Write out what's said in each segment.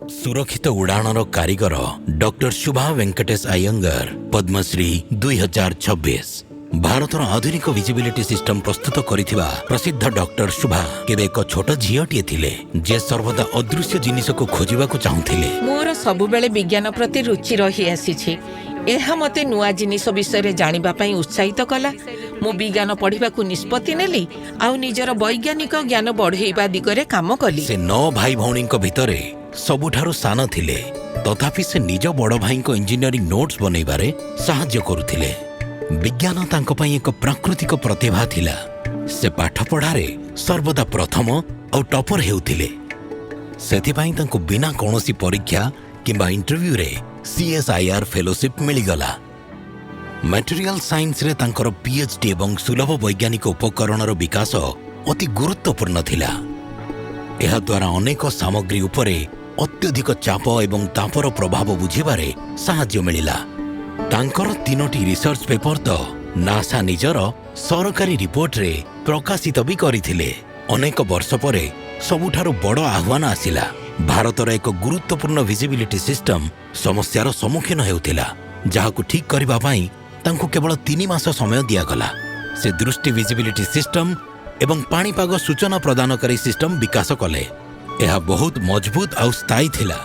ସୁରକ୍ଷିତ ଉଡ଼ାଣର କାରିଗର ଡକ୍ଟର ଶୁଭା ଭେଙ୍କଟେଶ ଆୟଙ୍ଗର, ପଦ୍ମଶ୍ରୀ 2026। ଭାରତର ଆଧୁନିକ ଭିଜିବିଲିଟି ସିଷ୍ଟମ ପ୍ରସ୍ତୁତ କରିଥିବା ପ୍ରସିଦ୍ଧ ଡକ୍ଟର ଶୁଭା କେବେ ଏକ ଛୋଟ ଝିଅଟିଏ ଥିଲେ, ଯିଏ ସର୍ବଦା ଅଦୃଶ୍ୟ ଜିନିଷକୁ ଖୋଜିବାକୁ ଚାହୁଁଥିଲେ। ମୋର ସବୁବେଳେ ବିଜ୍ଞାନ ପ୍ରତି ରୁଚି ରହି ଆସିଛି। ଏହା ମୋତେ ନୂଆ ଜିନିଷ ବିଷୟରେ ଜାଣିବା ପାଇଁ ଉତ୍ସାହିତ କଲା। ମୁଁ ବିଜ୍ଞାନ ପଢ଼ିବାକୁ ନିଷ୍ପତ୍ତି ନେଲି ଆଉ ନିଜର ବୈଜ୍ଞାନିକ ଜ୍ଞାନ ବଢ଼େଇବା ଦିଗରେ କାମ କଲି। ସେ ନଅ ଭାଇ ଭଉଣୀଙ୍କ ଭିତରେ ସବୁଠାରୁ ସାନ ଥିଲେ। ତଥାପି ସେ ନିଜ ବଡ଼ ଭାଇଙ୍କ ଇଞ୍ଜିନିୟରିଂ ନୋଟ୍ସ ବନେଇବାରେ ସାହାଯ୍ୟ କରୁଥିଲେ। ବିଜ୍ଞାନ ତାଙ୍କ ପାଇଁ ଏକ ପ୍ରାକୃତିକ ପ୍ରତିଭା ଥିଲା। ସେ ପାଠପଢ଼ାରେ ସର୍ବଦା ପ୍ରଥମ ଆଉ ଟପର ହେଉଥିଲେ। ସେଥିପାଇଁ ତାଙ୍କୁ ବିନା କୌଣସି ପରୀକ୍ଷା କିମ୍ବା ଇଣ୍ଟରଭ୍ୟୁରେ ସିଏସ୍ଆଇଆର୍ ଫେଲୋସିପ୍ ମିଳିଗଲା। ମ୍ୟାଟେରିଆଲ ସାଇନ୍ସରେ ତାଙ୍କର ପିଏଚ୍ଡି ଏବଂ ସୁଲଭ ବୈଜ୍ଞାନିକ ଉପକରଣର ବିକାଶ ଅତି ଗୁରୁତ୍ୱପୂର୍ଣ୍ଣ ଥିଲା। ଏହାଦ୍ୱାରା ଅନେକ ସାମଗ୍ରୀ ଉପରେ ଅତ୍ୟଧିକ ଚାପ ଏବଂ ତାପର ପ୍ରଭାବ ବୁଝିବାରେ ସାହାଯ୍ୟ ମିଳିଲା। ତାଙ୍କର ତିନୋଟି ରିସର୍ଚ୍ଚ ପେପର ତ ନାସା ନିଜର ସରକାରୀ ରିପୋର୍ଟରେ ପ୍ରକାଶିତ ବି କରିଥିଲେ। ଅନେକ ବର୍ଷ ପରେ ସବୁଠାରୁ ବଡ଼ ଆହ୍ୱାନ ଆସିଲା। ଭାରତର ଏକ ଗୁରୁତ୍ୱପୂର୍ଣ୍ଣ ଭିଜିବିଲିଟି ସିଷ୍ଟମ ସମସ୍ୟାର ସମ୍ମୁଖୀନ ହେଉଥିଲା, ଯାହାକୁ ଠିକ୍ କରିବା ପାଇଁ ତାଙ୍କୁ କେବଳ 3 ମାସ ସମୟ ଦିଆଗଲା। ସେ ଦୃଷ୍ଟି ଭିଜିବିଲିଟି ସିଷ୍ଟମ ଏବଂ ପାଣିପାଗ ସୂଚନା ପ୍ରଦାନକାରୀ ସିଷ୍ଟମ ବିକାଶ କଲେ। ଏହା ବହୁତ ମଜବୁତ ଆଉ ସ୍ଥାୟୀ ଥିଲା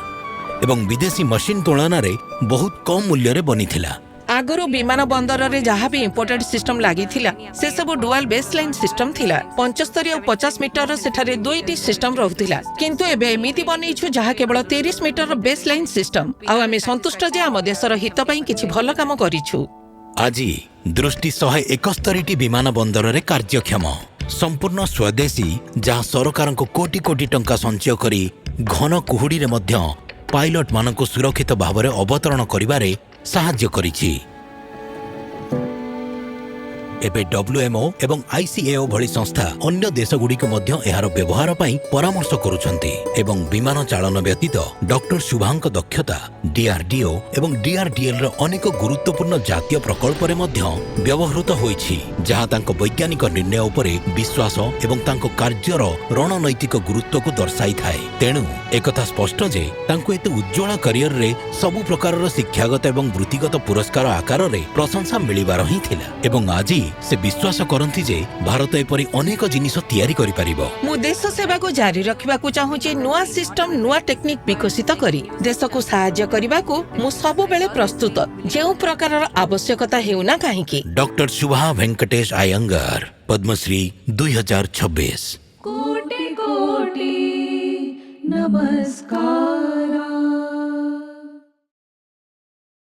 ଏବଂ ବିଦେଶୀ ମେସିନ୍ ତୁଳନାରେ ବହୁତ କମ୍ ମୂଲ୍ୟରେ ବନିଥିଲା। ଆଗରୁ ବିମାନ ବନ୍ଦରରେ ଯାହା ବି ଇମ୍ପୋର୍ଟେଡ୍ ସିଷ୍ଟମ ଲାଗିଥିଲା, ସେସବୁ ଡୁଆଲ ବେସ୍ ଲାଇନ୍ ସିଷ୍ଟମ ଥିଲା। 75 ଆଉ 50 ମିଟରର ସେଠାରେ ଦୁଇଟି ସିଷ୍ଟମ ରହୁଥିଲା। କିନ୍ତୁ ଏବେ ଏମିତି ବନେଇଛୁ ଯାହା କେବଳ 30 ମିଟରର ବେସ୍ ଲାଇନ୍ ସିଷ୍ଟମ। ଆଉ ଆମେ ସନ୍ତୁଷ୍ଟ ଯେ ଆମ ଦେଶର ହିତ ପାଇଁ କିଛି ଭଲ କାମ କରିଛୁ। ଆଜି ଦୃଷ୍ଟି 171ଟି ବିମାନ ବନ୍ଦରରେ କାର୍ଯ୍ୟକ୍ଷମ, ସମ୍ପୂର୍ଣ୍ଣ ସ୍ୱଦେଶୀ, ଯାହା ସରକାରଙ୍କୁ କୋଟି କୋଟି ଟଙ୍କା ସଞ୍ଚୟ କରି ଘନ କୁହୁଡ଼ିରେ ମଧ୍ୟ ପାଇଲଟମାନଙ୍କୁ ସୁରକ୍ଷିତ ଭାବରେ ଅବତରଣ କରିବାରେ ସାହାଯ୍ୟ କରିଛି। ଏବେ ଡବ୍ଲ୍ୟୁଏମ୍ଓ ଏବଂ ଆଇସିଏଓ ଭଳି ସଂସ୍ଥା ଅନ୍ୟ ଦେଶଗୁଡ଼ିକୁ ମଧ୍ୟ ଏହାର ବ୍ୟବହାର ପାଇଁ ପରାମର୍ଶ କରୁଛନ୍ତି। ଏବଂ ବିମାନ ଚାଳନ ବ୍ୟତୀତ ଡକ୍ଟର ଶୁଭାଙ୍କ ଦକ୍ଷତା ଡିଆର୍ଡିଓ ଏବଂ ଡିଆର୍ଡିଏଲ୍ର ଅନେକ ଗୁରୁତ୍ୱପୂର୍ଣ୍ଣ ଜାତୀୟ ପ୍ରକଳ୍ପରେ ମଧ୍ୟ ବ୍ୟବହୃତ ହୋଇଛି, ଯାହା ତାଙ୍କ ବୈଜ୍ଞାନିକ ନିର୍ଣ୍ଣୟ ଉପରେ ବିଶ୍ୱାସ ଏବଂ ତାଙ୍କ କାର୍ଯ୍ୟର ରଣନୈତିକ ଗୁରୁତ୍ୱକୁ ଦର୍ଶାଇଥାଏ। ତେଣୁ ଏକଥା ସ୍ପଷ୍ଟ ଯେ ତାଙ୍କୁ ଏତେ ଉଜ୍ଜ୍ୱଳ କ୍ୟାରିୟରରେ ସବୁ ପ୍ରକାରର ଶିକ୍ଷାଗତ ଏବଂ ବୃତ୍ତିଗତ ପୁରସ୍କାର ଆକାରରେ ପ୍ରଶଂସା ମିଳିବାର ହିଁ ଥିଲା। ଏବଂ ଆଜି ସେ ବିଶ୍ୱାସ କରନ୍ତି ଯେ ଭାରତ ଏପରି ଅନେକ ଜିନିଷ ତିଆରି କରିପାରିବ। ମୁଁ ଦେଶ ସେବାକୁ ଜାରି ରଖିବାକୁ ଚାହୁଁଛି। ନୂଆ ସିଷ୍ଟମ, ନୂଆ ଟେକ୍ନିକ ବିକଶିତ କରି ଦେଶକୁ ସାହାଯ୍ୟ କରିବାକୁ ମୁଁ ସବୁବେଳେ ପ୍ରସ୍ତୁତ, ଯେଉଁ ପ୍ରକାରର ଆବଶ୍ୟକତା ହେଉନା କାହିଁକି। ଡକ୍ଟର ଶୁଭା ଭେଙ୍କଟେଶ ଆୟଙ୍ଗର, ପଦ୍ମଶ୍ରୀ 2026। कोटि कोटि नमस्कारा।